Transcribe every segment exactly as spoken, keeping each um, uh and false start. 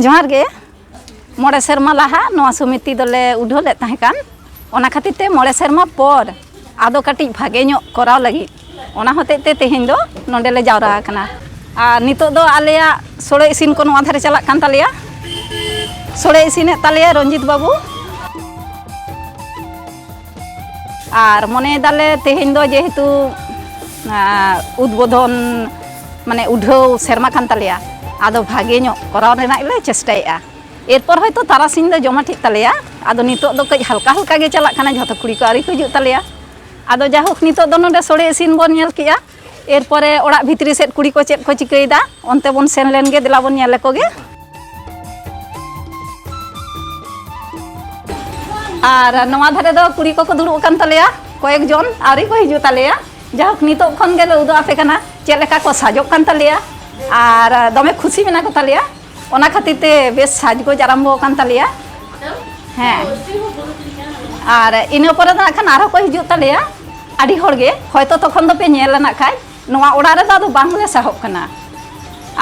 ᱡᱚᱦᱟᱨ ᱜᱮ᱾ ᱢᱚᱬᱮ ᱥᱮᱨᱢᱟ ᱞᱟᱦᱟ ᱱᱚᱣᱟ ᱥᱚᱢᱤᱛᱤ ᱫᱚᱞᱮ ᱩᱰᱷᱟᱹᱣ ᱞᱮᱫ ᱛᱟᱦᱮᱸ ᱠᱟᱱ, ᱚᱱᱟ ᱠᱷᱟᱹᱛᱤᱨ ᱛᱮ ᱢᱚᱬᱮ ᱥᱮᱨᱢᱟ ᱯᱚᱨ ᱟᱫᱚ ᱠᱟᱹᱴᱤᱡ ᱵᱷᱟᱜᱮ ᱧᱚᱜ ᱠᱚᱨᱟᱣ ᱞᱟᱹᱜᱤᱫ, ᱚᱱᱟ ᱦᱚᱛᱮᱡ ᱛᱮ ᱛᱮᱦᱮᱧ ᱫᱚ ᱱᱚᱰᱮ ᱞᱮ ᱡᱟᱣᱨᱟ ᱟᱠᱟᱱᱟ᱾ ᱟᱨ ᱱᱤᱛᱚᱜ ᱫᱚ ᱟᱞᱮᱭᱟᱜ ᱥᱳᱲᱮ ᱤᱥᱤᱱ ᱠᱚ ᱱᱚᱣᱟ ᱫᱷᱟᱨᱮ ᱪᱟᱞᱟᱜ ᱠᱟᱱ ᱛᱟᱞᱮᱭᱟ᱾ ᱥᱳᱲᱮ ᱤᱥᱤᱱᱮᱫ ᱛᱟᱞᱮᱭᱟ ᱨᱚᱧᱡᱤᱛ ᱵᱟᱹᱵᱩ᱾ ᱟᱨ ᱢᱚᱱᱮᱭᱮᱫᱟᱞᱮ ᱛᱮᱦᱮᱧ ᱫᱚ ᱡᱮᱦᱮᱛᱩ, ᱟᱸ, ᱩᱫᱽᱵᱳᱫᱷᱚᱱ, ᱢᱟᱱᱮ ᱩᱰᱷᱟᱹᱣ ᱥᱮᱨᱢᱟ ᱠᱟᱱ ᱛᱟᱞᱮᱭᱟ, ᱟᱫᱚ ᱵᱷᱟᱜᱮ ᱧᱚᱜ ᱠᱚᱨᱟᱣ ᱨᱮᱱᱟᱜ ᱞᱮ ᱪᱮᱥᱴᱟᱭᱮᱫᱼᱟ᱾ ᱮᱨᱯᱚᱨ ᱦᱚᱭᱛᱳ ᱛᱟᱨᱟᱥᱤᱧ ᱫᱚ ᱡᱚᱢᱟ ᱴᱷᱤᱠ ᱛᱟᱞᱮᱭᱟ᱾ ᱟᱫᱚ ᱱᱤᱛᱚᱜ ᱫᱚ ᱠᱟᱹᱡ ᱦᱟᱞᱠᱟ ᱦᱟᱞᱠᱟ ᱜᱮ ᱪᱟᱞᱟᱜ ᱠᱟᱱᱟ, ᱡᱷᱚᱛᱚ ᱠᱩᱲᱤ ᱠᱚ ᱟᱹᱣᱨᱤ ᱠᱚ ᱦᱤᱡᱩᱜ ᱛᱟᱞᱮᱭᱟ᱾ ᱟᱫᱚ ᱡᱟᱭᱦᱳᱠ, ᱱᱤᱛᱚᱜ ᱫᱚ ᱱᱚᱰᱮ ᱥᱳᱲᱮ ᱤᱥᱤᱱ ᱵᱚᱱ ᱧᱮᱞ ᱠᱮᱜᱼᱟ, ᱮᱨᱯᱚᱨᱮ ᱚᱲᱟᱜ ᱵᱷᱤᱛᱨᱤ ᱥᱮᱫ ᱠᱩᱲᱤ ᱠᱚ ᱪᱮᱫ ᱠᱚ ᱪᱤᱠᱟᱹᱭᱮᱫᱟ, ᱚᱱᱛᱮ ᱵᱚᱱ ᱥᱮᱱ ᱞᱮᱱ ᱜᱮ, ᱫᱮᱞᱟ ᱵᱚᱱ ᱧᱮᱞ ᱞᱮᱠᱚ ᱜᱮ᱾ ᱟᱨ ᱱᱚᱣᱟ ᱫᱷᱟᱨᱮ ᱫᱚ ᱠᱩᱲᱤ ᱠᱚᱠᱚ ᱫᱩᱲᱩᱵ ᱟᱠᱟᱱ ᱛᱟᱞᱮᱭᱟ, ᱠᱚᱭᱮᱠ ᱡᱚᱱ ᱟᱹᱣᱨᱤ ᱠᱚ ᱦᱤᱡᱩᱜ ᱛᱟᱞᱮᱭᱟ᱾ ᱡᱟᱭᱦᱳᱠ, ᱱᱤᱛᱚᱜ ᱠᱷᱚᱱ ᱜᱮᱞᱮ ᱩᱫᱩᱜ ᱟᱯᱮ ᱠᱟᱱᱟ ᱪᱮᱫ ᱞᱮᱠᱟ ᱠᱚ ᱥᱟᱡᱚᱜ ᱠᱟᱱ ᱛᱟᱞᱮᱭᱟ ᱟᱨ ᱫᱚᱢᱮ ᱠᱷᱩᱥᱤ ᱢᱮᱱᱟᱜ ᱠᱚ ᱛᱟᱞᱮᱭᱟ᱾ ᱚᱱᱟ ᱠᱷᱟᱹᱛᱤᱨ ᱛᱮ ᱵᱮᱥ ᱥᱟᱡᱽᱜᱚᱡᱽ ᱟᱨᱟᱢᱵᱚ ᱟᱠᱟᱱ ᱛᱟᱞᱮᱭᱟ᱾ ᱦᱮᱸ, ᱟᱨ ᱤᱱᱟᱹ ᱯᱚᱨᱮ ᱫᱚ ᱦᱟᱸᱜ ᱠᱷᱟᱱ ᱟᱨᱦᱚᱸ ᱠᱚ ᱦᱤᱡᱩᱜ ᱛᱟᱞᱮᱭᱟ ᱟᱹᱰᱤ ᱦᱚᱲ ᱜᱮ, ᱦᱚᱭᱛᱳ ᱛᱚᱠᱷᱚᱱ ᱫᱚᱯᱮ ᱧᱮᱞᱟ ᱱᱟᱜ ᱠᱷᱟᱡ᱾ ᱱᱚᱣᱟ ᱚᱲᱟᱜ ᱨᱮᱫᱚ ᱟᱫᱚ ᱵᱟᱝᱞᱮ ᱥᱟᱦᱚᱵ ᱠᱟᱱᱟ᱾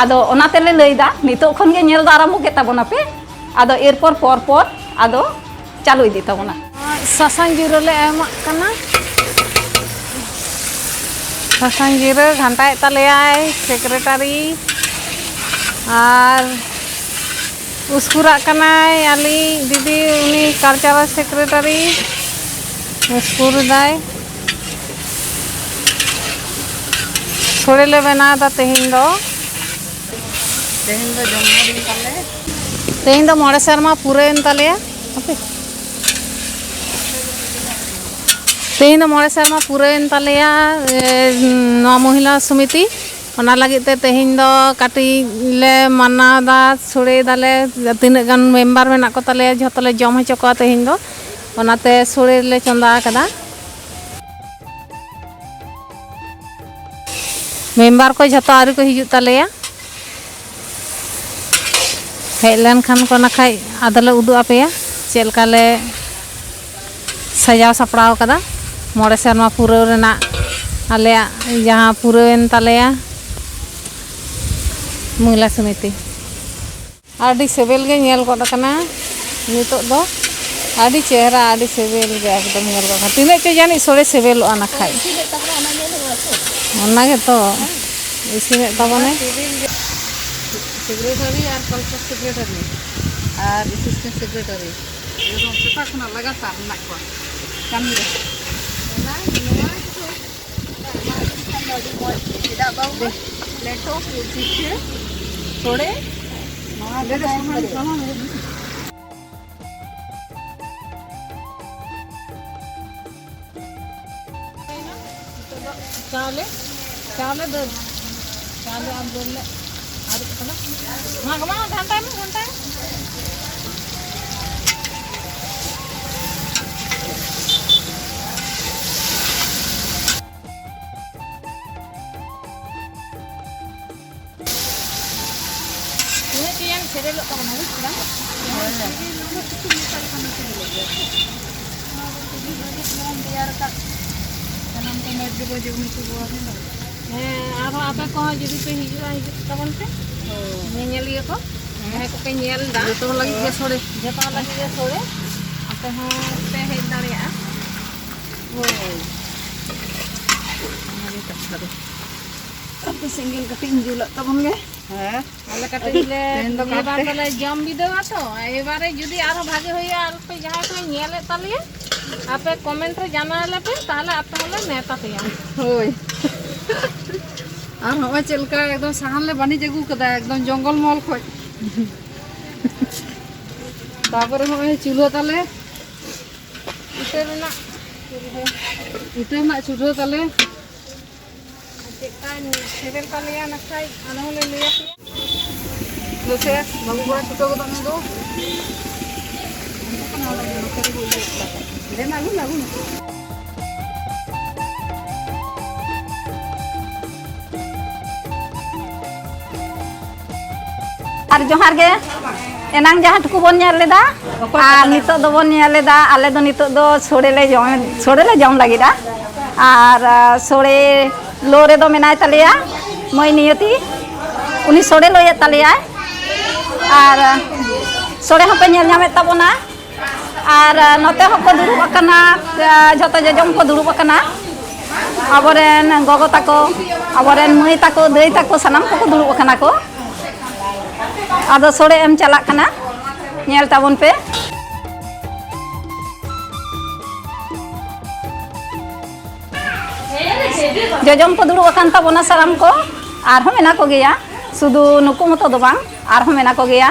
ᱟᱫᱚ ᱚᱱᱟ ᱛᱮᱞᱮ ᱞᱟᱹᱭᱫᱟ, ᱱᱤᱛᱚᱜ ᱠᱷᱚᱱ ᱜᱮ ᱧᱮᱞ ᱫᱚ ᱟᱨᱟᱢᱵᱚ ᱠᱮᱫ ᱛᱟᱵᱚᱱᱟ ᱯᱮ, ᱟᱫᱚ ᱮᱨᱯᱚᱨ ᱯᱚᱨ ᱯᱚᱨ ᱟᱫᱚ ᱪᱟᱹᱞᱩ ᱤᱫᱤ ᱛᱟᱵᱚᱱᱟ᱾ ᱥᱟᱥᱟᱝ ᱡᱤᱨᱟᱹ ᱞᱮ ᱮᱢᱟᱜ ᱠᱟᱱᱟ᱾ ᱥᱟᱥᱟᱝ ᱡᱤᱨᱟᱹ ᱜᱷᱟᱱᱴᱟᱭᱮᱫ ᱛᱟᱞᱮᱭᱟᱭ ᱥᱮᱠᱨᱮᱴᱟᱨᱤ, ᱟᱨ ᱩᱥᱠᱩᱨᱟᱜ ᱠᱟᱱᱟᱭ ᱟᱞᱮ ᱫᱤᱫᱤ, ᱩᱱᱤ ᱠᱟᱞᱪᱟᱨᱟᱞ ᱥᱮᱠᱨᱮᱴᱟᱨᱤ ᱩᱥᱠᱩᱨ ᱮᱫᱟᱭ᱾ ᱥᱳᱲᱮ ᱞᱮ ᱵᱮᱱᱟᱣ ᱮᱫᱟ ᱛᱮᱦᱮᱧ ᱫᱚ᱾ ᱛᱮᱦᱮᱧ ᱫᱚ ᱡᱚᱱᱢᱚ ᱫᱤᱱ ᱛᱟᱞᱮ᱾ ᱛᱮᱦᱮᱧ ᱫᱚ ᱢᱚᱬᱮ ᱥᱮᱨᱢᱟ ᱯᱩᱨᱟᱹᱣᱮᱱ ᱛᱟᱞᱮᱭᱟ᱾ ᱦᱟᱯᱮ᱾ ᱛᱮᱦᱮᱧ ᱫᱚ ᱢᱚᱬᱮ ᱥᱮᱨᱢᱟ ᱯᱩᱨᱟᱹᱣᱮᱱ ᱛᱟᱞᱮᱭᱟ, ᱮ, ᱱᱚᱣᱟ ᱢᱚᱦᱤᱞᱟ ᱥᱚᱢᱤᱛᱤ᱾ ᱚᱱᱟ ᱞᱟᱹᱜᱤᱫ ᱛᱮ ᱛᱮᱦᱮᱧ ᱫᱚ ᱠᱟᱹᱴᱤᱡ ᱞᱮ ᱢᱟᱱᱟᱣ ᱮᱫᱟ, ᱥᱳᱲᱮ ᱫᱟᱞᱮ᱾ ᱛᱤᱱᱟᱹᱜ ᱜᱟᱱ ᱢᱮᱢᱵᱟᱨ ᱢᱮᱱᱟᱜ ᱠᱚ ᱛᱟᱞᱮᱭᱟ, ᱡᱷᱚᱛᱚ ᱞᱮ ᱡᱚᱢ ᱦᱚᱪᱚ ᱠᱚᱣᱟ ᱛᱮᱦᱮᱧ ᱫᱚ᱾ ᱚᱱᱟᱛᱮ ᱥᱳᱲᱮ ᱞᱮ ᱪᱚᱸᱫᱟ ᱟᱠᱟᱫᱟ᱾ ᱢᱮᱢᱵᱟᱨ ᱠᱚ ᱡᱷᱚᱛᱚ ᱟᱹᱣᱨᱤ ᱠᱚ ᱦᱤᱡᱩᱜ ᱛᱟᱞᱮᱭᱟ᱾ ᱦᱮᱡ ᱞᱮᱱᱠᱷᱟᱱ ᱠᱚ ᱱᱟᱠᱷᱟᱡ ᱟᱫᱚᱞᱮ ᱩᱫᱩᱜ ᱟᱯᱮᱭᱟ ᱪᱮᱫ ᱞᱮᱠᱟ ᱞᱮ ᱥᱟᱡᱟᱣ ᱥᱟᱯᱲᱟᱣ ᱠᱟᱫᱟ ᱢᱚᱬᱮ ᱥᱮᱨᱢᱟ ᱯᱩᱨᱟᱹᱣ ᱨᱮᱱᱟᱜ ᱟᱞᱮᱭᱟᱜ ᱡᱟᱦᱟᱸ ᱯᱩᱨᱟᱹᱣᱮᱱ ᱛᱟᱞᱮᱭᱟ ᱢᱚᱦᱤᱞᱟ ᱥᱚᱢᱤᱛᱤ᱾ ᱟᱹᱰᱤ ᱥᱤᱵᱤᱞ ᱜᱮ ᱧᱮᱞ ᱜᱚᱫ ᱟᱠᱟᱱᱟ ᱱᱤᱛᱚᱜ ᱫᱚ᱾ ᱟᱹᱰᱤ ᱪᱮᱦᱨᱟ, ᱟᱹᱰᱤ ᱥᱤᱵᱤᱞ ᱜᱮ ᱮᱠᱫᱚᱢ ᱧᱮᱞ ᱜᱚᱫ ᱟᱠᱟᱱᱟ᱾ ᱛᱤᱱᱟᱹᱜ ᱪᱚ ᱡᱟᱹᱱᱤᱡ ᱥᱚᱲᱮ ᱥᱤᱵᱤᱞᱚᱜᱼᱟ ᱱᱟᱠᱷᱟᱡ᱾ ᱤᱥᱤᱱᱮᱫ ᱛᱟᱵᱚᱱᱟ, ᱚᱱᱟ ᱧᱮᱞ ᱦᱩᱭᱩᱜᱼᱟ ᱥᱮ᱾ ᱚᱱᱟ ᱜᱮᱛᱚ, ᱤᱥᱤᱱᱮᱫ ᱛᱟᱵᱚᱱᱟᱭ᱾ ᱥᱤᱵᱤᱞ ᱜᱮ᱾ ᱥᱮᱠᱨᱮᱴᱟᱨᱤ ᱟᱨ ᱠᱚᱞᱪᱚᱠ ᱥᱮᱠᱨᱮᱴᱟᱨᱤ ᱟᱨ ᱮᱥᱤᱥᱴᱮᱱᱴ ᱥᱮᱠᱨᱮᱴᱟᱨᱤ ᱮᱠᱫᱚᱢ ᱥᱮᱛᱟᱜ ᱠᱷᱚᱱᱟᱜ ᱞᱟᱜᱟᱛᱟᱨ ᱢᱮᱱᱟᱜ ᱠᱚᱣᱟ ᱠᱟᱹᱢᱤ ᱨᱮ᱾ ᱚᱱᱟ ᱱᱚᱣᱟ ᱠᱚᱫᱚ ᱚᱱᱟ ᱮᱢᱟ ᱠᱚ ᱠᱷᱟᱱ ᱫᱚ ᱟᱹᱰᱤ ᱢᱚᱡᱽ᱾ ᱪᱮᱫᱟᱜ ᱵᱟᱝᱢᱟ ᱞᱮᱴᱚ, ᱯᱤᱴᱷᱟᱹ, ᱥᱚᱲᱮ, ᱱᱚᱣᱟ ᱠᱚ ᱛᱟᱦᱮᱱ ᱠᱷᱟᱱ ᱪᱟᱣᱞᱮ, ᱪᱟᱣᱞᱮ ᱫᱟᱹᱞ, ᱪᱟᱣᱞᱮ ᱟᱨ ᱫᱟᱹᱞ ᱞᱮ ᱟᱹᱨᱩᱵ ᱠᱟᱫᱟ᱾ ᱢᱟ, ᱢᱟ, ᱜᱷᱟᱱᱴᱟᱭ ᱢᱮ, ᱜᱷᱟᱱᱴᱟᱭ ᱢᱮ᱾ ᱛᱤᱱᱟᱹᱜ ᱪᱚᱭᱟᱱ ᱥᱮᱨᱮᱞᱚᱜ ᱛᱟᱵᱚᱱᱟ, ᱵᱩᱡᱽ ᱠᱮᱫᱟᱢ? ᱦᱮᱸ᱾ ᱥᱤᱵᱤᱞ ᱞᱟᱹᱜᱤᱫ ᱵᱚᱱ ᱛᱮᱭᱟᱨ ᱟᱠᱟᱫ ᱥᱟᱱᱟᱢ ᱠᱚ ᱢᱮᱫ ᱜᱮᱵᱚ ᱡᱚᱢ ᱦᱚᱪᱚ ᱠᱚᱣᱟ᱾ ᱦᱮᱸ, ᱟᱨᱦᱚᱸ ᱟᱯᱮ ᱠᱚᱦᱚᱸ ᱡᱩᱫᱤ ᱯᱮ ᱦᱤᱡᱩᱜᱼᱟ, ᱦᱤᱡᱩᱜ ᱛᱟᱵᱚᱱ ᱯᱮ᱾ ᱦᱳᱭ᱾ ᱧᱮᱧᱮᱞᱤᱭᱟᱹ ᱠᱚ, ᱦᱮᱸ᱾ ᱡᱟᱦᱟᱸᱭ ᱠᱚᱯᱮ ᱧᱮᱞ ᱮᱫᱟ, ᱡᱚᱛᱚ ᱦᱚᱲ ᱞᱟᱹᱜᱤᱫ ᱜᱮ ᱥᱚᱲᱮ᱾ ᱡᱚᱛᱚ ᱦᱚᱲ ᱞᱟᱹᱜᱤᱫ ᱜᱮ ᱥᱚᱲᱮ᱾ ᱟᱯᱮ ᱦᱚᱸ ᱯᱮ ᱦᱮᱡ ᱫᱟᱲᱮᱭᱟᱜᱼᱟ᱾ ᱦᱳᱭ᱾ ᱚᱱᱟᱜᱮ ᱠᱟᱛᱷᱟ ᱫᱚ᱾ ᱟᱯᱮ ᱥᱮᱸᱜᱮᱞ ᱠᱟᱹᱴᱤᱡ ᱤᱧ ᱡᱩᱞᱟᱜ ᱛᱟᱵᱚᱱ ᱜᱮ᱾ ᱦᱮᱸ᱾ ᱟᱞᱮ ᱠᱟᱹᱴᱤᱡ ᱞᱮ ᱛᱮᱦᱮᱧ ᱫᱚ ᱱᱤᱭᱟᱹ ᱵᱟᱨ ᱠᱟᱴᱮ- ᱫᱚᱞᱮ ᱡᱚᱢ ᱵᱤᱰᱟᱹᱣᱟ ᱛᱚ, ᱮᱵᱟᱨᱮ ᱡᱩᱫᱤ ᱟᱨᱦᱚᱸ ᱵᱷᱟᱜᱮ ᱦᱩᱭᱩᱜᱼᱟ, ᱟᱨ ᱯᱮ ᱡᱟᱦᱟᱸᱭ ᱯᱮ ᱧᱮᱞᱮᱫ ᱛᱟᱞᱮᱭᱟ, ᱟᱯᱮ comment ᱨᱮ ᱡᱟᱱᱟᱣ ᱟᱞᱮ ᱯᱮ, ᱛᱟᱦᱞᱮ ᱟᱯᱮ ᱦᱚᱸᱞᱮ ᱱᱮᱣᱛᱟ ᱯᱮᱭᱟ᱾ ᱦᱳᱭ᱾ ᱟᱨ ᱦᱚᱸᱜᱼᱚᱭ ᱪᱮᱫ ᱞᱮᱠᱟ ᱮᱠᱫᱚᱢ ᱥᱟᱦᱟᱱ ᱞᱮ ᱵᱟᱹᱱᱤᱡ ᱟᱹᱜᱩ ᱠᱟᱫᱟ, ᱮᱠᱫᱚᱢ ᱡᱚᱝᱜᱚᱞ ᱢᱚᱦᱚᱞ ᱠᱷᱚᱡ᱾ ᱛᱟᱯᱚᱨᱮ ᱦᱚᱸᱜᱼᱚᱭ ᱪᱩᱞᱦᱟᱹ ᱛᱟᱞᱮ, ᱤᱴᱟᱹ ᱨᱮᱱᱟᱜ ᱪᱩᱞᱦᱟᱹ, ᱤᱴᱟᱹ ᱨᱮᱱᱟᱜ ᱪᱩᱞᱦᱟᱹ ᱛᱟᱞᱮ᱾ ᱪᱮᱫᱠᱟ ᱥᱮᱵᱮᱞ ᱛᱟᱞᱮᱭᱟ ᱱᱟᱠᱷᱟᱡ ᱚᱱᱟ ᱦᱚᱸᱞᱮ ᱞᱟᱹᱭ ᱟᱯᱮᱭᱟ᱾ ᱫᱮᱥᱮ ᱵᱟᱹᱵᱩ ᱠᱚᱲᱟ ᱪᱷᱩᱴᱟᱹᱣ ᱜᱚᱫᱚᱜ ᱢᱮ ᱫᱩ᱾ ᱫᱮᱱ ᱟᱹᱜᱩ ᱢᱮ, ᱟᱹᱜᱩ ᱢᱮ᱾ ᱟᱨ ᱡᱚᱦᱟᱨ ᱜᱮ᱾ ᱮᱱᱟᱝ ᱡᱟᱦᱟᱸ ᱴᱩᱠᱩ ᱵᱚᱱ ᱧᱮᱞ ᱞᱮᱫᱟ, ᱚᱠᱚᱭ ᱟᱨ ᱯᱟᱛᱲᱟ ᱱᱤᱛᱚᱜ ᱫᱚᱵᱚᱱ ᱧᱮᱞ ᱮᱫᱟ, ᱟᱞᱮ ᱫᱚ ᱱᱤᱛᱚᱜ ᱫᱚ ᱥᱳᱲᱮ ᱞᱮ ᱡᱚᱢ, ᱥᱳᱲᱮ ᱞᱮ ᱡᱚᱢ ᱞᱟᱹᱜᱤᱫᱼᱟ᱾ ᱟᱨ, ᱟ, ᱥᱳᱲᱮ ᱞᱚ ᱨᱮᱫᱚ ᱢᱮᱱᱟᱭ ᱛᱟᱞᱮᱭᱟ ᱢᱟᱹᱭ ᱱᱤᱭᱚᱛᱤ, ᱩᱱᱤ ᱥᱳᱲᱮ ᱞᱚᱭᱮᱫ ᱛᱟᱞᱮᱭᱟᱭ᱾ ᱟᱨ ᱥᱚᱲᱮ ᱦᱚᱸᱯᱮ ᱧᱮᱞ ᱧᱟᱢᱮᱫ ᱛᱟᱵᱚᱱᱟ᱾ ᱟᱨ ᱱᱚᱛᱮ ᱦᱚᱸᱠᱚ ᱫᱩᱲᱩᱵ ᱟᱠᱟᱱᱟ, ᱡᱷᱚᱛᱚ ᱡᱚᱡᱚᱢ ᱠᱚ ᱫᱩᱲᱩᱵ ᱟᱠᱟᱱᱟ᱾ ᱟᱵᱚᱨᱮᱱ ᱜᱚᱜᱚ ᱛᱟᱠᱚ, ᱟᱵᱚᱨᱮᱱ ᱢᱟᱹᱭ ᱛᱟᱠᱚ, ᱫᱟᱹᱭ ᱛᱟᱠᱚ, ᱥᱟᱱᱟᱢ ᱠᱚᱠᱚ ᱫᱩᱲᱩᱵ ᱟᱠᱟᱱᱟ ᱠᱚ᱾ ᱟᱫᱚ ᱥᱚᱲᱮ ᱮᱢ ᱪᱟᱞᱟᱜ ᱠᱟᱱᱟ, ᱧᱮᱞ ᱛᱟᱵᱚᱱ ᱯᱮ᱾ ᱡᱚᱡᱚᱢ ᱠᱚ ᱫᱩᱲᱩᱵ ᱟᱠᱟᱱ ᱛᱟᱵᱚᱱᱟ ᱥᱟᱱᱟᱢ ᱠᱚ, ᱟᱨᱦᱚᱸ ᱢᱮᱱᱟᱜ ᱠᱚᱜᱮᱭᱟ, ᱥᱩᱫᱷᱩ ᱱᱩᱠᱩ ᱢᱚᱛᱚ ᱫᱚ ᱵᱟᱝ, ᱟᱨᱦᱚᱸ ᱢᱮᱱᱟᱜ ᱠᱚᱜᱮᱭᱟ᱾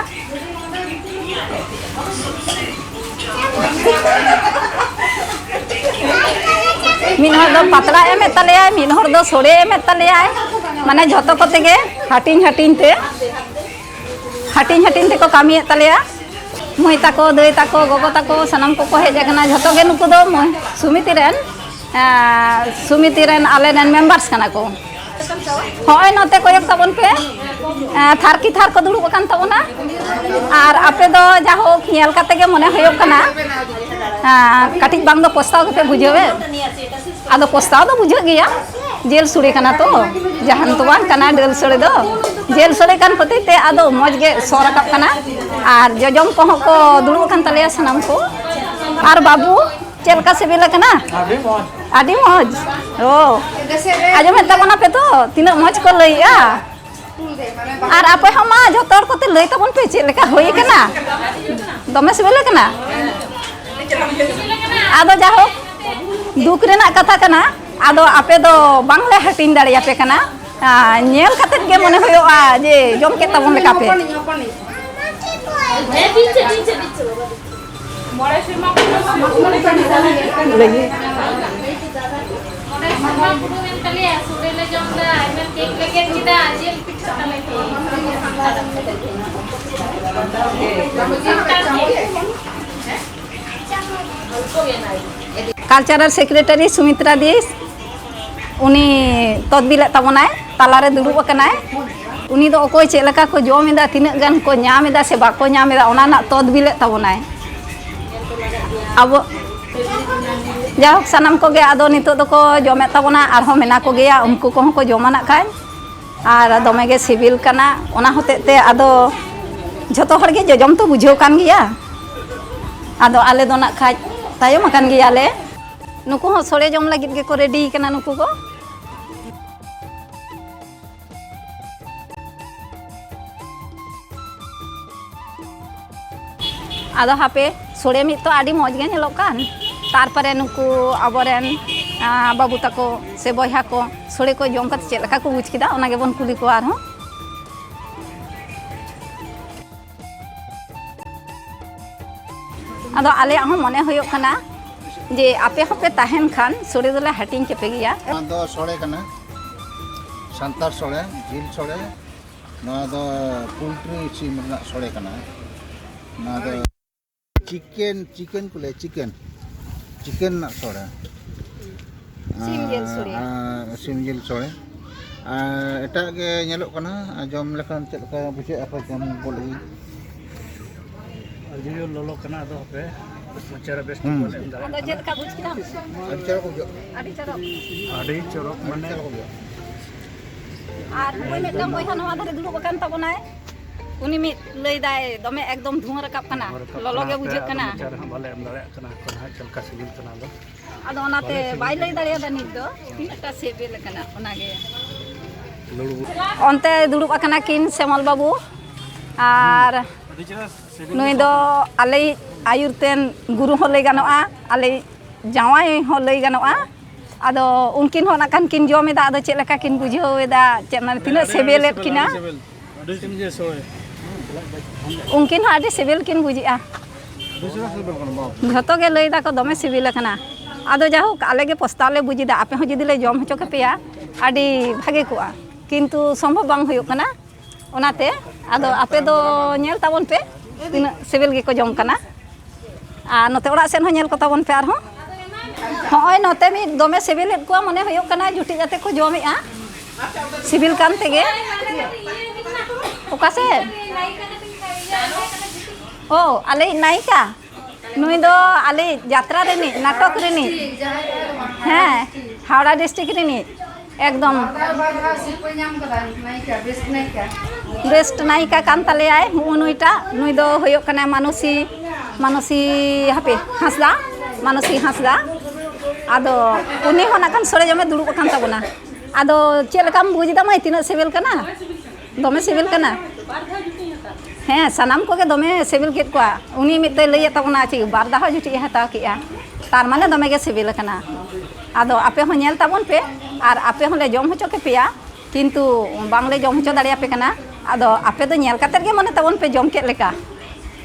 ᱢᱤᱫ ᱦᱚᱲ ᱫᱚ ᱯᱟᱛᱲᱟ ᱮᱢᱮᱫ ᱛᱟᱞᱮᱭᱟᱭ, ᱢᱤᱫ ᱦᱚᱲ ᱫᱚ ᱥᱚᱲᱮ ᱮᱢᱮᱫ ᱛᱟᱞᱮᱭᱟᱭ, ᱢᱟᱱᱮ ᱡᱷᱚᱛᱚ ᱠᱚᱛᱮ ᱜᱮ ᱦᱟᱹᱴᱤᱧ ᱦᱟᱹᱴᱤᱧ ᱛᱮ, ᱦᱟᱹᱴᱤᱧ ᱦᱟᱹᱴᱤᱧ ᱛᱮᱠᱚ ᱠᱟᱹᱢᱤᱭᱮᱫ ᱛᱟᱞᱮᱭᱟ᱾ ᱢᱟᱹᱭ ᱛᱟᱠᱚ, ᱫᱟᱹᱭ ᱛᱟᱠᱚ, ᱜᱚᱜᱚ ᱛᱟᱠᱚ ᱥᱟᱱᱟᱢ ᱠᱚᱠᱚ ᱦᱮᱡ ᱟᱠᱟᱱᱟ᱾ ᱡᱷᱚᱛᱚ ᱜᱮ ᱱᱩᱠᱩ ᱫᱚ ᱢᱟᱹᱭ ᱥᱚᱢᱤᱛᱤ ᱨᱮᱱ, ᱮᱸ, ᱥᱚᱢᱤᱛᱤ ᱨᱮᱱ ᱟᱞᱮ ᱨᱮᱱ ᱢᱮᱢᱵᱟᱨᱥ ᱠᱟᱱᱟ ᱠᱚ᱾ ᱦᱚᱸᱜᱼᱚᱭ ᱱᱚᱛᱮ ᱠᱚᱭᱚᱜ ᱛᱟᱵᱚᱱ ᱯᱮ, ᱮᱸ, ᱛᱷᱟᱨᱠᱤ ᱛᱷᱟᱨ ᱠᱚ ᱫᱩᱲᱩᱵ ᱟᱠᱟᱱ ᱛᱟᱵᱚᱱᱟ᱾ ᱟᱨ ᱟᱯᱮ ᱫᱚ ᱡᱟᱦᱳᱠ ᱧᱮᱞ ᱠᱟᱛᱮ ᱜᱮ ᱢᱚᱱᱮ ᱦᱩᱭᱩᱜ ᱠᱟᱱᱟ, ᱮᱸ, ᱠᱟᱹᱴᱤᱡ ᱵᱟᱝ ᱫᱚ ᱯᱚᱥᱛᱟᱣ ᱜᱮᱯᱮ ᱵᱩᱡᱷᱟᱹᱣᱮᱫ᱾ ᱟᱫᱚ ᱯᱚᱥᱛᱟᱣ ᱫᱚ ᱵᱩᱡᱷᱟᱹᱜ ᱜᱮᱭᱟ, ᱡᱤᱞ ᱥᱚᱲᱮ ᱠᱟᱱᱟ ᱛᱚ, ᱡᱟᱦᱟᱱ ᱛᱚ ᱵᱟᱝ ᱠᱟᱱᱟ ᱰᱟᱹᱞ ᱥᱚᱲᱮ ᱫᱚ᱾ ᱡᱤᱞ ᱥᱚᱲᱮ ᱠᱟᱱ ᱠᱷᱟᱹᱛᱤᱨ ᱛᱮ ᱟᱫᱚ ᱢᱚᱡᱽ ᱜᱮ ᱥᱚ ᱨᱟᱠᱟᱵ ᱠᱟᱱᱟ᱾ ᱟᱨ ᱡᱚᱡᱚᱢ ᱠᱚᱦᱚᱸ ᱠᱚ ᱫᱩᱲᱩᱵ ᱟᱠᱟᱱ ᱛᱟᱞᱮᱭᱟ ᱥᱟᱱᱟᱢ ᱠᱚ᱾ ᱟᱨ ᱵᱟᱹᱵᱩ, ᱪᱮᱫ ᱞᱮᱠᱟ ᱥᱤᱵᱤᱞ ᱟᱠᱟᱱᱟ? ᱟᱹᱰᱤ ᱢᱚᱡᱽ᱾ ᱟᱹᱰᱤ ᱢᱚᱡᱽ᱾ ᱚ, ᱟᱸᱡᱚᱢᱮᱫ ᱛᱟᱵᱚᱱᱟ ᱯᱮ ᱛᱚ, ᱛᱤᱱᱟᱹᱜ ᱢᱚᱡᱽ ᱠᱚ ᱞᱟᱹᱭᱮᱜᱼᱟ᱾ ᱟᱨ ᱟᱯᱮ ᱦᱚᱸ ᱢᱟ ᱡᱷᱚᱛᱚ ᱦᱚᱲ ᱠᱚᱛᱮ ᱞᱟᱹᱭ ᱛᱟᱵᱚᱱ ᱯᱮ, ᱪᱮᱫ ᱞᱮᱠᱟ ᱦᱩᱭ ᱟᱠᱟᱱᱟ? ᱫᱚᱢᱮ ᱥᱤᱵᱤᱞ ᱟᱠᱟᱱᱟ? ᱟᱫᱚ ᱡᱟᱦᱳᱠ, ᱫᱩᱠ ᱨᱮᱱᱟᱜ ᱠᱟᱛᱷᱟ ᱠᱟᱱᱟ, ᱟᱫᱚ ᱟᱯᱮ ᱫᱚ ᱵᱟᱝᱞᱮ ᱦᱟᱹᱴᱤᱧ ᱫᱟᱲᱮᱭᱟᱯᱮ ᱠᱟᱱᱟ᱾ ᱟᱨ ᱧᱮᱞ ᱠᱟᱛᱮᱫ ᱜᱮ ᱢᱚᱱᱮ ᱦᱩᱭᱩᱜᱼᱟ ᱡᱮ ᱡᱚᱢ ᱠᱮᱫ ᱛᱟᱵᱚᱱ ᱞᱮᱠᱟ ᱯᱮ᱾ ᱢᱚᱬᱮ ᱥᱮᱨᱢᱟ ᱯᱩᱨᱟᱹᱣ ᱞᱟᱹᱜᱤᱫ᱾ ᱢᱚᱬᱮ ᱥᱮᱨᱢᱟ ᱯᱩᱨᱟᱹᱣᱮᱱ ᱛᱟᱞᱮᱭᱟ, ᱥᱚᱲᱮ ᱞᱮ ᱡᱚᱢ ᱮᱫᱟ, ᱟᱭᱢᱟ ᱠᱮᱠ ᱞᱮ ᱜᱮᱫ ᱠᱮᱫᱟ, ᱡᱤᱞ ᱯᱤᱴᱷᱟᱹ ᱛᱟᱞᱮ ᱠᱚ᱾ ᱠᱟᱞᱪᱟᱨᱟᱞ ᱥᱮᱠᱨᱮᱴᱟᱨᱤ ᱥᱩᱢᱤᱛᱨᱟ ᱫᱤᱥ, ᱩᱱᱤ ᱛᱚᱫᱵᱤᱞᱮᱫ ᱛᱟᱵᱚᱱᱟᱭ, ᱛᱟᱞᱟᱨᱮ ᱫᱩᱲᱩᱵ ᱟᱠᱟᱱᱟᱭ᱾ ᱩᱱᱤ ᱫᱚ ᱚᱠᱚᱭ ᱪᱮᱫ ᱞᱮᱠᱟ ᱠᱚ ᱡᱚᱢ ᱮᱫᱟ, ᱛᱤᱱᱟᱹᱜ ᱜᱟᱱ ᱠᱚ ᱧᱟᱢ ᱮᱫᱟ ᱥᱮ ᱵᱟᱠᱚ ᱧᱟᱢ ᱮᱫᱟ, ᱚᱱᱟ ᱨᱮᱱᱟᱜ ᱛᱚᱫᱵᱤᱞᱮᱫ ᱛᱟᱵᱚᱱᱟᱭ᱾ ᱟᱵᱚ, ᱡᱟᱭᱦᱳᱠ, ᱥᱟᱱᱟᱢ ᱠᱚᱜᱮ ᱟᱫᱚ ᱱᱤᱛᱚᱜ ᱫᱚᱠᱚ ᱡᱚᱢᱮᱫ ᱛᱟᱵᱚᱱᱟ, ᱟᱨᱦᱚᱸ ᱢᱮᱱᱟᱜ ᱠᱚᱜᱮᱭᱟ, ᱩᱱᱠᱩ ᱠᱚᱦᱚᱸ ᱠᱚ ᱡᱚᱢᱟ ᱱᱟᱜ ᱠᱷᱟᱱ᱾ ᱟᱨ ᱫᱚᱢᱮ ᱜᱮ ᱥᱤᱵᱤᱞ ᱠᱟᱱᱟ, ᱚᱱᱟ ᱦᱚᱛᱮᱡ ᱛᱮ ᱟᱫᱚ ᱡᱷᱚᱛᱚ ᱦᱚᱲ ᱜᱮ ᱡᱚᱡᱚᱢ ᱛᱚ ᱵᱩᱡᱷᱟᱹᱣ ᱠᱟᱱ ᱜᱮᱭᱟ᱾ ᱟᱫᱚ ᱟᱞᱮ ᱫᱚ ᱱᱟᱜ ᱠᱷᱟᱡ ᱛᱟᱭᱚᱢ ᱟᱠᱟᱱ ᱜᱮᱭᱟᱞᱮ᱾ ᱱᱩᱠᱩ ᱦᱚᱸ ᱥᱚᱲᱮ ᱡᱚᱢ ᱞᱟᱹᱜᱤᱫ ᱜᱮᱠᱚ ᱨᱮᱰᱤ ᱠᱟᱱᱟ ᱱᱩᱠᱩ ᱠᱚ᱾ ᱟᱫᱚ ᱦᱟᱯᱮ, ᱥᱚᱲᱮ ᱢᱤᱫ ᱛᱚ ᱟᱹᱰᱤ ᱢᱚᱡᱽ ᱜᱮ ᱧᱮᱞᱚᱜ ᱠᱟᱱ, ᱛᱟᱨᱯᱚᱨᱮ ᱱᱩᱠᱩ ᱟᱵᱚᱨᱮᱱ, ᱟᱸ, ᱵᱟᱹᱵᱩ ᱛᱟᱠᱚ ᱥᱮ ᱵᱚᱭᱦᱟ ᱠᱚ ᱥᱚᱲᱮ ᱠᱚ ᱡᱚᱢ ᱠᱟᱛᱮ ᱪᱮᱫ ᱞᱮᱠᱟ ᱠᱚ ᱵᱩᱡᱽ ᱠᱮᱫᱟ, ᱚᱱᱟ ᱜᱮᱵᱚᱱ ᱠᱩᱞᱤ ᱠᱚᱣᱟ ᱟᱨᱦᱚᱸ᱾ ᱟᱫᱚ ᱟᱞᱮᱭᱟᱜ ᱦᱚᱸ ᱢᱚᱱᱮ ᱦᱩᱭᱩᱜ ᱠᱟᱱᱟ ᱡᱮ ᱟᱯᱮ ᱦᱚᱸᱯᱮ ᱛᱟᱦᱮᱱ ᱠᱷᱟᱱ ᱥᱚᱲᱮ ᱫᱚᱞᱮ ᱦᱟᱹᱴᱤᱧ ᱠᱮᱯᱮ ᱜᱮᱭᱟ᱾ ᱱᱚᱣᱟ ᱫᱚ ᱥᱚᱲᱮ ᱠᱟᱱᱟ, ᱥᱟᱱᱛᱟᱲ ᱥᱚᱲᱮ, ᱡᱤᱞ ᱥᱚᱲᱮ᱾ ᱱᱚᱣᱟ ᱫᱚ ᱯᱳᱞᱴᱨᱤ ᱥᱤᱢ ᱨᱮᱱᱟᱜ ᱥᱚᱲᱮ ᱠᱟᱱᱟ᱾ ᱱᱚᱣᱟ ᱫᱚ ᱪᱤᱠᱮᱱ, ᱪᱤᱠᱮᱱ ᱠᱚ ᱞᱟᱹᱭᱟ, ᱪᱤᱠᱮᱱ, ᱪᱤᱠᱮᱱ ᱨᱮᱱᱟᱜ ᱥᱚᱲᱮ᱾ ᱥᱤᱢ ᱡᱤᱞ ᱥᱚᱲᱮ᱾ ᱟᱨ, ᱟᱨ ᱥᱤᱢ ᱡᱤᱞ ᱥᱚᱲᱮ᱾ ᱟᱨ ᱮᱴᱟᱜ ᱜᱮ ᱧᱮᱞᱚᱜ ᱠᱟᱱᱟ, ᱟᱨ ᱡᱚᱢ ᱞᱮᱠᱷᱟᱱ ᱪᱮᱫ ᱞᱮᱠᱟ ᱵᱩᱡᱷᱟᱹᱜᱼᱟ, ᱯᱮ ᱡᱚᱢ ᱜᱚᱫ ᱞᱮᱜᱮ᱾ ᱟᱹᱰᱤ ᱡᱳᱨ ᱞᱚᱞᱚ ᱠᱟᱱᱟ, ᱟᱫᱚ ᱦᱟᱯᱮ ᱢᱚᱪᱟ ᱨᱮ ᱵᱮᱥ ᱴᱷᱤᱠ ᱦᱩᱸ᱾ ᱵᱟᱞᱮ ᱮᱢ ᱫᱟᱲᱮᱭᱟᱜ ᱟᱫᱚ ᱠᱟᱱᱟ᱾ ᱪᱮᱫ ᱞᱮᱠᱟ ᱵᱩᱡᱽ ᱠᱮᱫᱟᱢ? ᱟᱹᱰᱤ ᱪᱚᱨᱚᱠ ᱵᱩᱡᱷᱟᱹᱜ ᱠᱟᱱᱟ᱾ ᱟᱹᱰᱤ ᱪᱚᱨᱚᱠ ᱵᱩᱡᱷᱟᱹᱜ ᱠᱟᱱᱟ᱾ ᱟᱹᱰᱤ ᱪᱚᱨᱚᱠ ᱢᱟᱱᱮ᱾ ᱟᱹᱰᱤ ᱪᱚᱨᱚᱠ ᱵᱩᱡᱷᱟᱹᱜ ᱠᱟᱱᱟ᱾ ᱟᱨ ᱱᱚᱜᱼᱚᱭ ᱢᱤᱫᱴᱟᱝ ᱵᱚᱭᱦᱟ ᱱᱚᱣᱟ ᱫᱷᱟᱨᱮ ᱫᱩᱲᱩᱵ ᱟᱠᱟᱱ ᱛᱟᱵᱚᱱᱟᱭ, ᱩᱱᱤ ᱢᱤᱫ ᱞᱟᱹᱭ ᱫᱟᱭ, ᱫᱚᱢᱮ ᱮᱠᱫᱚᱢ ᱫᱷᱩᱶᱟᱹ ᱨᱟᱠᱟᱵ ᱠᱟᱱᱟ, ᱫᱷᱩᱶᱟᱹ ᱨᱟᱠᱟᱵ ᱞᱚᱞᱚ ᱠᱟᱱᱟ, ᱜᱮ ᱦᱟᱯᱮ ᱵᱩᱡᱷᱟᱹᱜ ᱟᱫᱚ ᱠᱟᱱᱟ᱾ ᱢᱚᱪᱟ ᱨᱮᱦᱚᱸ ᱵᱟᱞᱮ ᱮᱢ ᱫᱟᱲᱮᱭᱟᱜ ᱠᱟᱱᱟ ᱦᱟᱸᱜ, ᱪᱮᱫ ᱞᱮᱠᱟ ᱥᱤᱵᱤᱞ ᱠᱟᱱᱟ ᱟᱫᱚ᱾ ᱟᱫᱚ ᱚᱱᱟᱛᱮ ᱵᱟᱭ ᱞᱟᱹᱭ ᱫᱟᱲᱮᱭᱟᱫᱟ ᱱᱤᱛ ᱫᱚ, ᱛᱤᱱᱟᱹᱜ ᱴᱟ ᱥᱤᱵᱤᱞ ᱠᱟᱱᱟ ᱚᱱᱟᱜᱮ᱾ ᱞᱩᱲᱩ᱾ ᱚᱱᱛᱮ ᱫᱩᱲᱩᱵ ᱟᱠᱟᱱᱟ ᱠᱤᱱ ᱥᱮᱢᱚᱞ ᱵᱟᱹᱵᱩ ᱟᱨ ᱟᱹᱰᱤ ᱪᱮᱦᱨᱟ ᱥᱤᱵᱤᱞ ᱱᱩᱭ ᱜᱮ ᱫᱚ ᱥᱚ ᱠᱟᱱᱟ᱾ ᱟᱞᱮᱭᱤᱡ ᱟᱹᱭᱩᱨ ᱛᱮᱱ ᱜᱩᱨᱩ ᱦᱚᱸ ᱞᱟᱹᱭ ᱜᱟᱱᱚᱜᱼᱟ, ᱟᱞᱮᱭᱤᱡ ᱡᱟᱶᱟᱭ ᱦᱚᱸ ᱞᱟᱹᱭ ᱜᱟᱱᱚᱜᱼᱟ᱾ ᱟᱫᱚ ᱩᱱᱠᱤᱱ ᱦᱚᱸ ᱱᱟᱜ ᱠᱷᱟᱱ ᱠᱤᱱ ᱡᱚᱢ ᱮᱫᱟ, ᱟᱫᱚ ᱪᱮᱫ ᱞᱮᱠᱟ ᱠᱤᱱ ᱵᱩᱡᱷᱟᱹᱣ ᱮᱫᱟ, ᱪᱮᱫ ᱢᱟᱱᱮ ᱛᱤᱱᱟᱹᱜ ᱟᱹᱰᱤ, ᱥᱤᱵᱤᱞᱮᱫ ᱟᱹᱰᱤ ᱥᱤᱵᱤᱞ, ᱠᱤᱱᱟ᱾ ᱟᱹᱰᱤ ᱥᱤᱵᱤᱞ, ᱟᱹᱰᱤ ᱥᱤᱵᱤᱞ ᱜᱮ ᱥᱚᱲᱮ᱾ ᱩᱱᱠᱤᱱ ᱦᱚᱸ ᱟᱹᱰᱤ ᱥᱤᱵᱤᱞ ᱠᱤᱱ ᱵᱩᱡᱮᱜᱼᱟ᱾ ᱟᱹᱰᱤ ᱪᱮᱦᱨᱟ ᱥᱤᱵᱤᱞ ᱠᱟᱱᱟ, ᱵᱟᱯ᱾ ᱡᱷᱚᱛᱚ ᱜᱮ ᱞᱟᱹᱭ ᱫᱟᱠᱚ ᱫᱚᱢᱮ ᱥᱤᱵᱤᱞ ᱟᱠᱟᱱᱟ᱾ ᱟᱫᱚ ᱡᱟᱭᱦᱳᱠ, ᱟᱞᱮ ᱜᱮ ᱯᱚᱥᱛᱟᱣ ᱞᱮ ᱵᱩᱡ ᱮᱫᱟ, ᱟᱯᱮ ᱦᱚᱸ ᱡᱩᱫᱤ ᱞᱮ ᱡᱚᱢ ᱦᱚᱪᱚ ᱠᱮᱯᱮᱭᱟ ᱟᱹᱰᱤ ᱵᱷᱟᱜᱮ ᱠᱚᱜᱼᱟ, ᱠᱤᱱᱛᱩ ᱥᱚᱢᱵᱷᱚᱵ ᱵᱟᱝ ᱦᱩᱭᱩᱜ ᱠᱟᱱᱟ᱾ ᱚᱱᱟᱛᱮ ᱟᱫᱚ ᱟᱯᱮ ᱫᱚ ᱧᱮᱞ ᱛᱟᱵᱚᱱ ᱯᱮ, ᱛᱤᱱᱟᱹᱜ ᱥᱤᱵᱤᱞ ᱜᱮᱠᱚ ᱡᱚᱢ ᱠᱟᱱᱟ᱾ ᱟᱨ ᱱᱚᱛᱮ ᱚᱲᱟᱜ ᱥᱮᱫ ᱦᱚᱸ ᱧᱮᱞ ᱠᱚ ᱛᱟᱵᱚᱱ ᱯᱮ ᱟᱨᱦᱚᱸ᱾ ᱦᱚᱸᱜᱼᱚᱭ ᱱᱚᱛᱮ ᱢᱤᱫ ᱫᱚᱢᱮ ᱥᱤᱵᱤᱞᱮᱫ ᱠᱚᱣᱟ ᱢᱚᱱᱮ ᱦᱩᱭᱩᱜ ᱠᱟᱱᱟ, ᱡᱩᱴᱤᱡ ᱟᱛᱮ ᱠᱚ ᱡᱚᱢᱮᱜᱼᱟ᱾ ᱥᱤᱵᱤᱞ ᱠᱟᱱ ᱛᱮᱜᱮ᱾ ᱚᱠᱟ ᱥᱮᱫ? ᱚ, ᱟᱞᱮᱭᱤᱡ ᱱᱟᱭᱤᱠᱟ᱾ ᱱᱩᱭ ᱫᱚ ᱟᱞᱮ ᱡᱟᱛᱨᱟ ᱨᱤᱱᱤᱡ, ᱱᱟᱴᱚᱠ ᱨᱤᱱᱤᱡ᱾ ᱦᱮᱸ, ᱦᱟᱣᱲᱟ ᱰᱤᱥᱴᱨᱤᱠᱴ ᱨᱤᱱᱤᱡ᱾ ᱮᱠᱫᱚᱢ᱾ ᱵᱟᱨ ᱫᱷᱟᱣ, ᱵᱟᱨ ᱫᱷᱟᱣ ᱥᱤᱨᱯᱟᱹ ᱧᱟᱢ ᱠᱟᱫᱟ ᱱᱟᱭᱤᱠᱟ, best ᱱᱟᱭᱤᱠᱟ᱾ Best ᱱᱟᱭᱤᱠᱟ ᱠᱟᱱ ᱛᱟᱞᱮᱭᱟᱭ ᱱᱩᱜᱼᱩ ᱱᱩᱭᱴᱟᱜ᱾ ᱱᱩᱭ ᱫᱚ ᱦᱩᱭᱩᱜ ᱠᱟᱱᱟᱭ ᱢᱟᱱᱚᱥᱤ, ᱢᱟᱱᱚᱥᱤ, ᱦᱟᱯᱮ, ᱦᱟᱸᱥᱫᱟ, ᱢᱟᱱᱚᱥᱤ ᱦᱟᱸᱥᱫᱟ᱾ ᱟᱫᱚ ᱩᱱᱤ ᱦᱚᱸ ᱱᱟᱜ ᱠᱷᱟᱱ ᱥᱚᱲᱮ ᱡᱚᱢᱮ ᱫᱩᱲᱩᱵ ᱟᱠᱟᱱ ᱛᱟᱵᱚᱱᱟ᱾ ᱟᱫᱚ ᱪᱮᱫ ᱞᱮᱠᱟᱢ ᱵᱩᱡᱽ ᱮᱫᱟ ᱢᱟᱹᱭ, ᱛᱤᱱᱟᱹᱜ ᱥᱤᱵᱤᱞ ᱠᱟᱱᱟ? ᱫᱚᱢᱮ ᱥᱤᱵᱤᱞ ᱠᱟᱱᱟ? ᱦᱮᱸ, ᱥᱟᱱᱟᱢ ᱠᱚᱜᱮ ᱫᱚᱢᱮ ᱥᱤᱵᱤᱞ ᱠᱮᱫ ᱠᱚᱣᱟ᱾ ᱩᱱᱤ ᱢᱤᱫ ᱫᱚᱭ ᱞᱟᱹᱭᱮᱫ ᱛᱟᱵᱚᱱᱟ ᱪᱮᱫ ᱵᱟᱨ ᱫᱷᱟᱣ ᱡᱩᱴᱤᱡ ᱮ ᱦᱟᱛᱟᱣ ᱠᱮᱜᱼᱟ, ᱛᱟᱨ ᱢᱟᱱᱮ ᱫᱚᱢᱮ ᱜᱮ ᱥᱤᱵᱤᱞ ᱟᱠᱟᱱᱟ᱾ ᱟᱫᱚ ᱟᱯᱮ ᱦᱚᱸ ᱧᱮᱞ ᱛᱟᱵᱚᱱ ᱯᱮ, ᱟᱨ ᱟᱯᱮ ᱦᱚᱸᱞᱮ ᱡᱚᱢ ᱦᱚᱪᱚ ᱠᱮᱯᱮᱭᱟ, ᱠᱤᱱᱛᱩ ᱵᱟᱝᱞᱮ ᱡᱚᱢ ᱦᱚᱪᱚ ᱫᱟᱲᱮᱭᱟᱯᱮ ᱠᱟᱱᱟ᱾ ᱟᱫᱚ ᱟᱯᱮ ᱫᱚ ᱧᱮᱞ ᱠᱟᱛᱮᱫ ᱜᱮ ᱢᱚᱱᱮ ᱛᱟᱵᱚᱱ ᱯᱮ ᱡᱚᱢ ᱠᱮᱫ ᱞᱮᱠᱟ᱾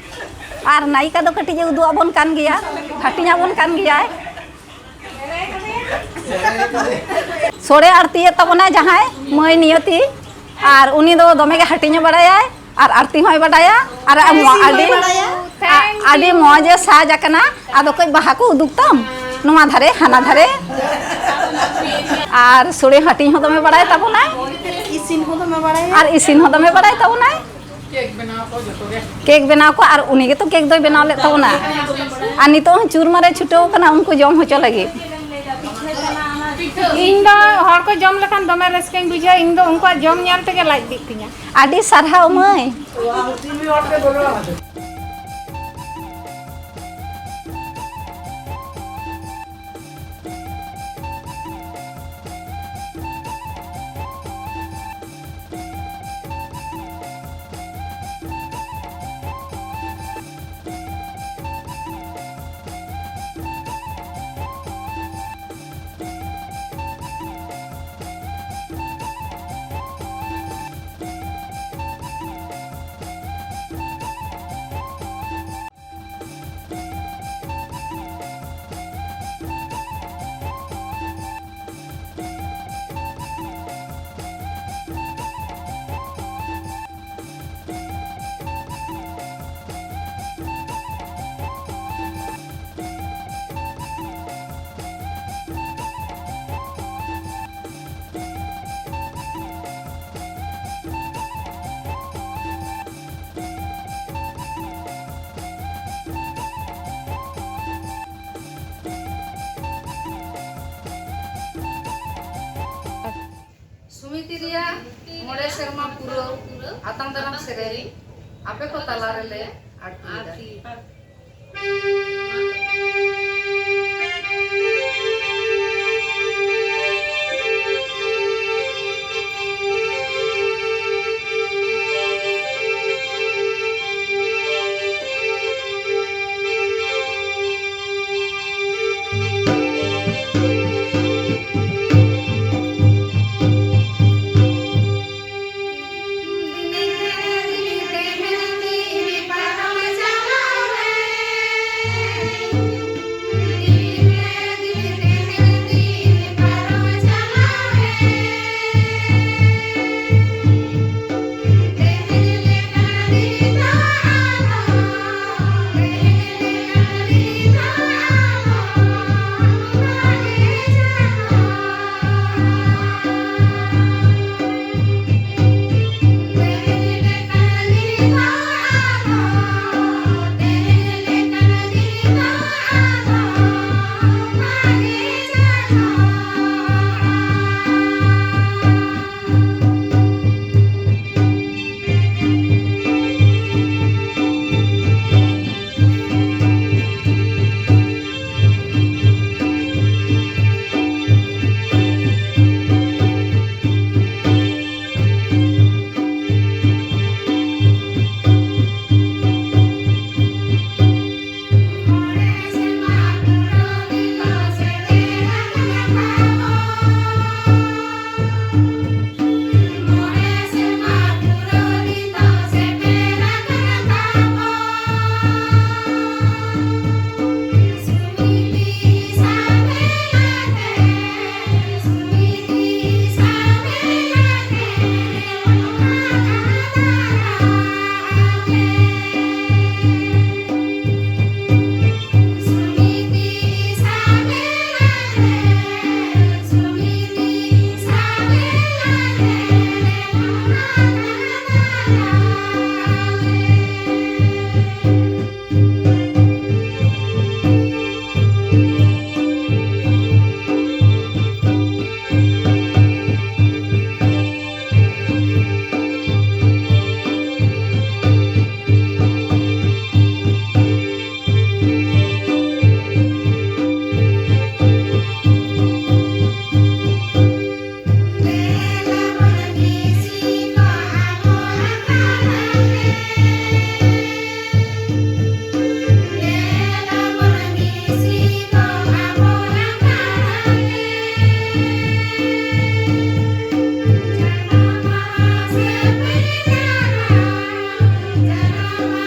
ᱟᱨ ᱱᱟᱭᱤᱠᱟ ᱫᱚ ᱠᱟᱹᱴᱤᱡ ᱮ ᱩᱫᱩᱜ ᱟᱵᱚᱱ ᱠᱟᱱ ᱜᱮᱭᱟ, ᱦᱟᱹᱴᱤᱧ ᱟᱵᱚᱱ ᱠᱟᱱ ᱜᱮᱭᱟᱭ᱾ ᱥᱚᱲᱮ ᱟᱲᱛᱤᱭᱮᱫ ᱛᱟᱵᱚᱱᱟᱭ ᱡᱟᱦᱟᱸᱭ ᱢᱟᱹᱭ ᱱᱤᱭᱚᱛᱤ, ᱟᱨ ᱩᱱᱤ ᱫᱚ ᱫᱚᱢᱮ ᱜᱮ ᱦᱟᱹᱴᱤᱧᱮ ᱵᱟᱲᱟᱭᱟᱭ ᱟᱨ ᱟᱲᱛᱤ ᱦᱚᱸᱭ ᱵᱟᱰᱟᱭᱟ᱾ ᱟᱨ ᱟᱢ ᱟᱹᱰᱤ, ᱟᱹᱰᱤ ᱢᱚᱡᱽ ᱮ ᱥᱟᱡᱽ ᱟᱠᱟᱱᱟ᱾ ᱟᱫᱚ ᱠᱟᱹᱡ ᱵᱟᱦᱟ ᱠᱚ ᱩᱫᱩᱜ ᱛᱟᱢ, ᱱᱚᱣᱟ ᱫᱷᱟᱨᱮ ᱦᱟᱱᱟ ᱫᱷᱟᱨᱮ᱾ ᱟᱨ ᱥᱚᱲᱮ ᱦᱟᱹᱴᱤᱧ ᱦᱚᱸ ᱫᱚᱢᱮ ᱵᱟᱲᱟᱭ ᱛᱟᱵᱚᱱᱟᱭ᱾ ᱤᱥᱤᱱ ᱦᱚᱸ ᱫᱚᱢᱮ ᱵᱟᱲᱟᱭᱟ᱾ ᱟᱨ ᱤᱥᱤᱱ ᱦᱚᱸ ᱫᱚᱢᱮ ᱵᱟᱲᱟᱭ ᱛᱟᱵᱚᱱᱟᱭ᱾ ᱠᱮᱠ ᱵᱮᱱᱟᱣ ᱠᱚ ᱡᱚᱛᱚ ᱜᱮ᱾ ᱠᱮᱠ ᱵᱮᱱᱟᱣ ᱠᱚ, ᱟᱨ ᱩᱱᱤ ᱜᱮᱛᱚ ᱠᱮᱠ ᱫᱚᱭ ᱵᱮᱱᱟᱣ ᱞᱮᱫ ᱛᱟᱵᱚᱱᱟ᱾ ᱟᱨ ᱱᱤᱛᱚᱜ ᱦᱚᱸ ᱪᱩᱨᱢᱟᱨᱮ ᱪᱷᱩᱴᱟᱹᱣ ᱠᱟᱱᱟ ᱩᱱᱠᱩ ᱡᱚᱢ ᱦᱚᱪᱚ ᱞᱟᱹᱜᱤᱫ᱾ ᱤᱧ ᱫᱚ ᱦᱚᱲ ᱠᱚ ᱡᱚᱢ ᱞᱮᱠᱷᱟᱱ ᱫᱚᱢᱮ ᱨᱟᱹᱥᱠᱟᱹᱧ ᱵᱩᱡᱷᱟᱹᱣᱟ, ᱤᱧ ᱫᱚ ᱩᱱᱠᱩᱣᱟᱜ ᱡᱚᱢ ᱧᱮᱞ ᱛᱮᱜᱮ ᱞᱟᱡ ᱵᱤᱜ ᱛᱤᱧᱟ᱾ ᱟᱹᱰᱤ ᱥᱟᱨᱦᱟᱣ ᱢᱟᱹᱭ᱾ ᱥᱮᱨᱢᱟ ᱯᱩᱨᱟᱹᱣ ᱟᱛᱟᱝ ᱫᱟᱨᱟᱢ ᱥᱮᱨᱮᱧ ᱟᱯᱮ ᱠᱚ ᱛᱟᱞᱟ ᱨᱮᱞᱮ ᱟᱬᱛᱤᱭᱮᱫᱟ᱾